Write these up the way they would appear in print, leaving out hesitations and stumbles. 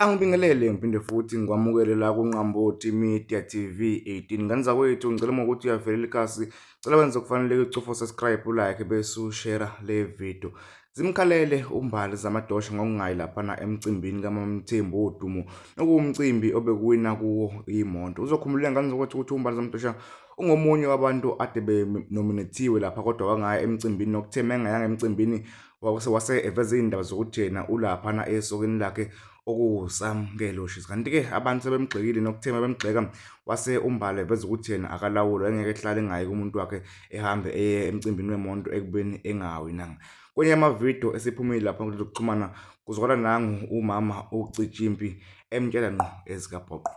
Angibingelele ngiphinde futhi ngikwamukele la kuNqambothi Media TV 18. Ngane zakwethu ngicela uma ukuthi uyavelela ikhasi, cela wenze okufaneleke ucofa subscribe, ulike bese ushare le video. Zimkhalele uMbali Zamadosha ngokungayi laphana emcimbini kaMamthembu wodumo okuwumcimbi obekuwina kuwo imoto. Uzokhumbula ngane zakwethu ukuthi uMbali Zamadosha ungomunye wabantu ade benominathiwe lapha kodwa wangaya emcimbini nokuthe mengayanga emcimbini wase wase eveza izindaba zokuthi yena ulaphana esokeni lakhe okuwuSamkelo Shezi. Kanti-ke abantu sebemgxekile nokuthe bemgxeka wase uMbali eveza ukuthi yena akalawulwa engeke ehlale engayi kumuntu wakhe ehambe eye emcimbini wemonto ekubeni engawinanga. Kwenye yamavidiyo esiphumile lapha kwezokuxhumana kuzwakala nangu umama uCitshimpi emtshela ngqo ezikabhoqo.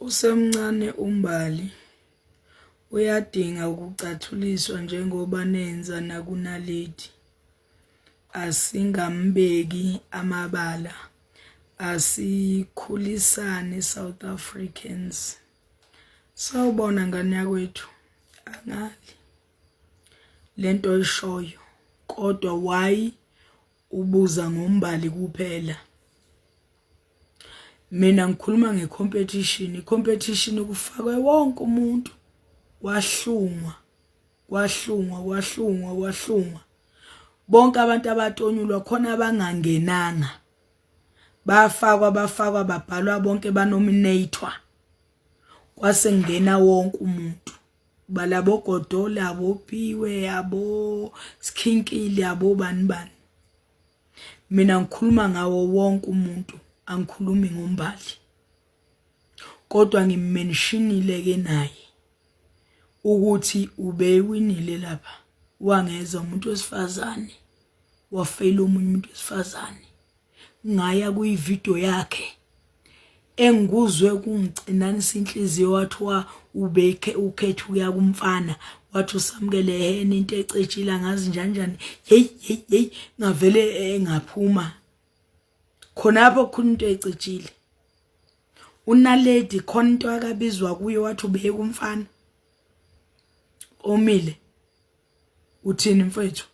Usemncane uMbali, uyadinga ukucathuliswa njengoba nenza nakuNaledi. Asingambeki amabala, asikhulisane South Africans. Sawubona ngane yakwethu, angali lento oyishoyo kodwa why ubuza ngoMbali kuphela? Mina ngikhuluma nge-competition, i-competition kufakwe wonke umuntu kwahlungwa kwahlungwa kwahlungwa kwahlungwa bonke abantu abatonyulwa khona abangangenanga bafakwa bafakwa babhalwa bonke banominathwa kwase kungena wonke umuntu balabo godola abophiwe abo skhinkili abo bani bani Mina ngikhuluma ngawo wonke umuntu angikhulumi ngoMbali. Kodwa ngimenshinile ke naye ukuthi ubewinile lapha wangeza umuntu wesifazane wafeyila omunye umuntu wesifazane ngaya kuyividiyo yakhe Engikuzwe kungicinanisa inhliziyo wathiwa ubekhe ukhetha ukuya kumfana wathi usamukele ehena into ecetshile angazi njani njani hey hey hey ngavele engaphuma khonapho khona into ecetshile unaledi khona into akabizwa kuyo wathi ubeke umfana omile uthini mfethu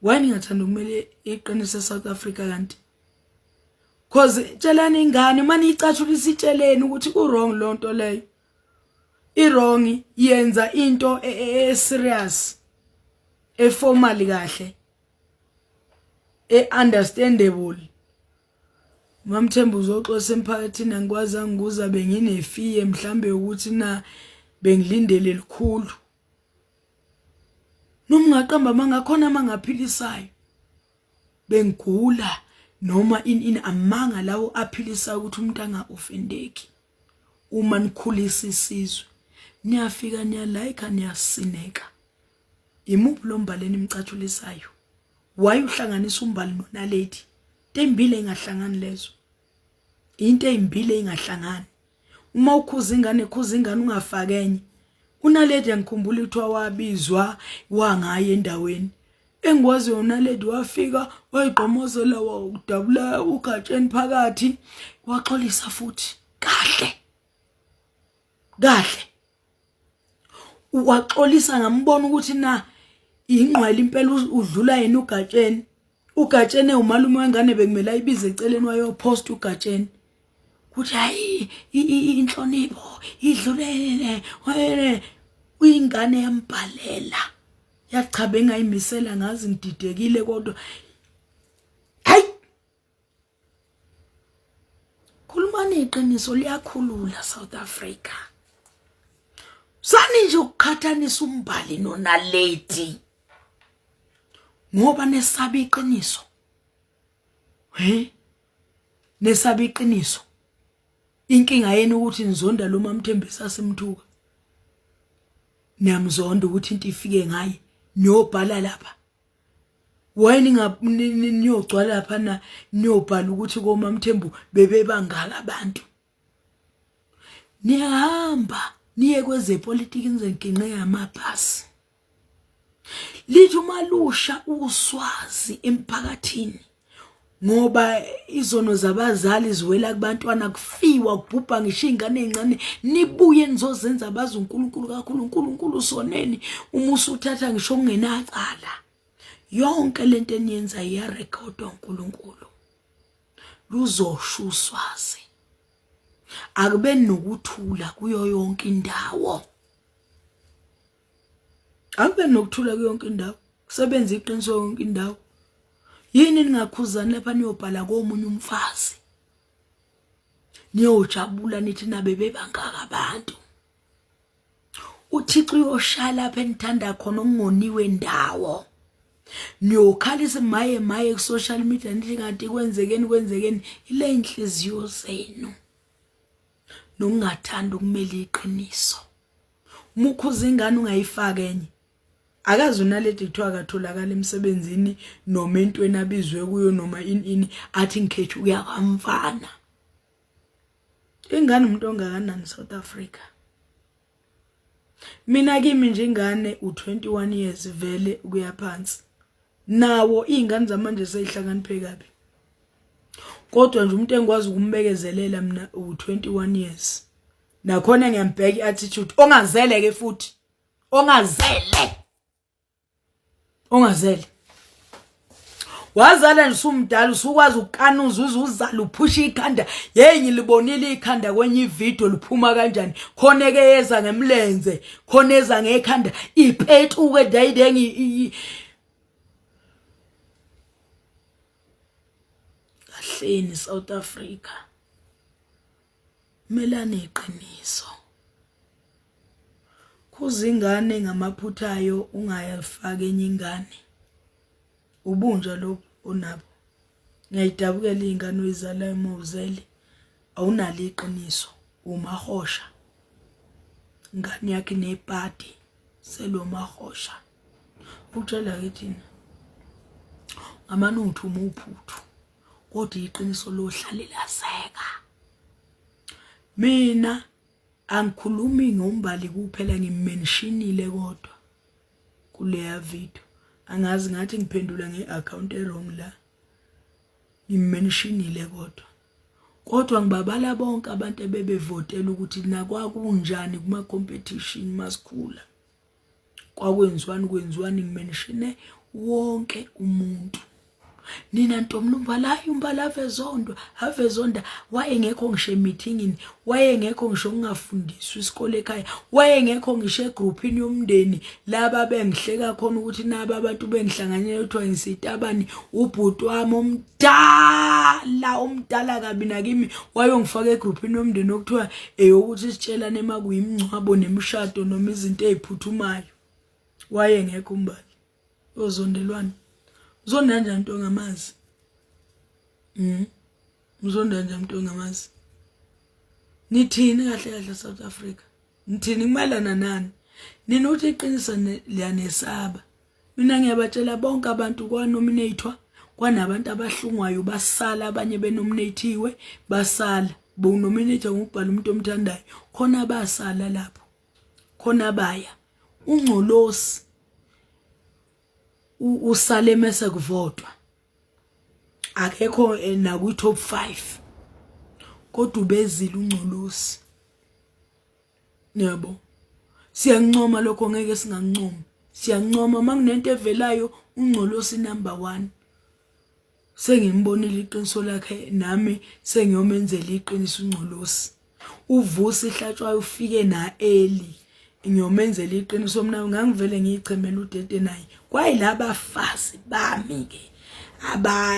Why ningathanda ukumele iqiniso eSouth Africa kanti? Cause tshelani ingane uma niyicathulisa itsheleni ukuthi ku wrong lonto leyo. I wrong yenza into e, e, e serious e formal kahle e understandable. Mamthembu uzoxosa emphakathini angikwazanga ukuza benginefiye mhlambe ukuthi na bengilindele likhulu. Noma ungaqamba amanga khona amanga aphilisayo. Bengigula noma in in amanga lawo aphilisayo ukuthi umuntu anga-offendeki. Uma nikhulisa isizwe niyafika niyalayikha niyasineka. Imuphi lo mbali enimcathulisayo? Why uhlanganisa umbali noNaledi? Into ezimbili engahlangani lezo. Into ezimbili engahlangani. Uma ukhuza ingane khuza ingane ungafaki enye. UNaledi angikhumbuli kuthiwa wabizwa wangaye endaweni. Engikwaziyo uNaledi wafika wayigqomozela wadabula ugatsheni phakathi waxolisa futhi kahle. Kahle. Waxolisa ngambona ukuthi na ingqwele impela udlula yena ugatsheni. Ugatsheni umalume wengane bekumele ayibize eceleni wayopost ugatsheni. Kuthi hayi inhlonipho idlulele ingane yambhalela yathi cha bengayimisela ngazi ngididekile kodwa hayi khulumani iqiniso liyakhulula South Africa sani nje ukuqhathanisa umbali nonaledi ngoba nesaba iqiniso he nesaba iqiniso inkinga yenu ukuthi nizonda lo mamthembu sasimthuka niyamzonda ukuthi into ifike ngaye niyobhala lapha why niyogcwala lapha na niyobhala ukuthi komamthembu bebebangaka abantu niyahamba niye kwezepolitiki nizenginqe yamabhasi Lithi uma lusha uswazi emphakathini ngoba izono zabazali ziwela kubantwana kufiwa kubhubha ngisho iy'ngane ey'ncane nibuye nizozenza bazi uNkulunkulu kakhulu uNkulunkulu usoneni uma usuthatha ngisho okungenacala yonke lento eniyenza iyarekhodwa uNkulunkulu. Luzosha uswazi. Akube nokuthula kuyo yonke indawo. Akube nokuthula kuyo yonke indawo. Kusebenza iqiniso yonke indawo. Yini ningakhuzani lapha niyobhala komunye umfazi? Niyojabula nithi nabe bebangaka abantu. uThixo uyoshaya lapha enithanda khona okungoniwe ndawo niyokhalisa maye maye ku social media nithi kanti kwenzekeni kwenzekeni ile inhliziyo zenu nokungathanda ukumela iqiniso uma ukhuza ingane ungayifaka enye akazi unaledi kuthiwa akatholakala emsebenzini noma entweni abizwe kuyo noma ini ini athi ngikhethe ukuya kwamfana Ingane umuntu ongakanani South Africa? Mina kimi nje ingane u21 years vele ukuya phansi. Nawo izingane zamanje seyihlakaniphe kabi. Kodwa nje umuntu engikwazi ukumbekezelela mina u21 years. Nakhona ngiyambheka i-attitude ongazele ke futhi. Ongazele. Ongazele. Wazala nje usumdala usukwazi ukukanuza uze uzale uphusha ikhanda. Hey ngilibonile ikhanda kwenye ivideo liphuma kanjani. Khona eke yeza ngemlenze, khona eza ngekhanda ipetuke dayidengi. Kahleni South Africa. Melani iqiniso. Khuza ingane ngamaphutha ayo ungayifaki enye ingane. Ubunja lobu onabo. Ngiyayidabukela iy'ngane oyizalayo uma uzele. Awunalo iqiniso, umahosha. Ingane yakhe inebhadi selomahosha. Ukutshela-ke thina ngamane ungithume uphuthu kodwa iqiniso lohlale laseka. Mina Angikhulumi ngoMbali kuphela ngimenshinile kodwa kuleya video. Angazi ngathi ngiphendula nge-account e-wrong la. Ngimenshinile kodwa. Kodwa ngibabala bonke abantu ebebevotela ukuthi nakwakunjani kuma competition masikhula. Kwakwenziwani kwenziwani ngimenshine wonke umuntu. Nina ntombi umbala hayi umbala avezondwa avezonda wayengekho ngisho emithingini wayengekho ngisho ngingafundiswa isikole ekhaya wayengekho ngisho egroupini yomndeni laba bengihleka khona ukuthi naba abantu bengihlanganyela kuthiwa ngisitabani ubhuti wami omdala omdala kabi nakimi wayongifaka egroupini yomndeni okuthiwa eyokuthi sitshelane uma kuyimingcwabo nemishado noma izinto ey'phuthumayo wayengekho umbali Uzondelwani? Uzonda kanjani umuntu ongamazi? Uzonda kanjani umuntu ongamazi? Nithini kahle kahle South Africa? Nithini kumayelana nani? Nina uthi iqiniso liyanesaba. Mina ngiyabatshela bonke abantu kwanominathwa kwanabantu abahlungwayo basala abanye benominathiwe basala bowunominate ngokubhala umuntu omthandayo khona basala lapho khona baya ungcolosi usale mese kuvotwa akekho eh, nakwi top 5 kodwa ubezile ungcolosi yabo siyancoma lokho ngeke singancomi siyancoma uma kunento evelayo ungcolosi number 1 Sengimbonile iqiniso lakhe nami sengiyomenzela iqiniso uNgcolosi. UVusi Hlatshwayo ufike na early. Ngiyomenzela iqiniso mina ngangivele ngiyichemela udede naye. Kwayilabafazi bami ke aba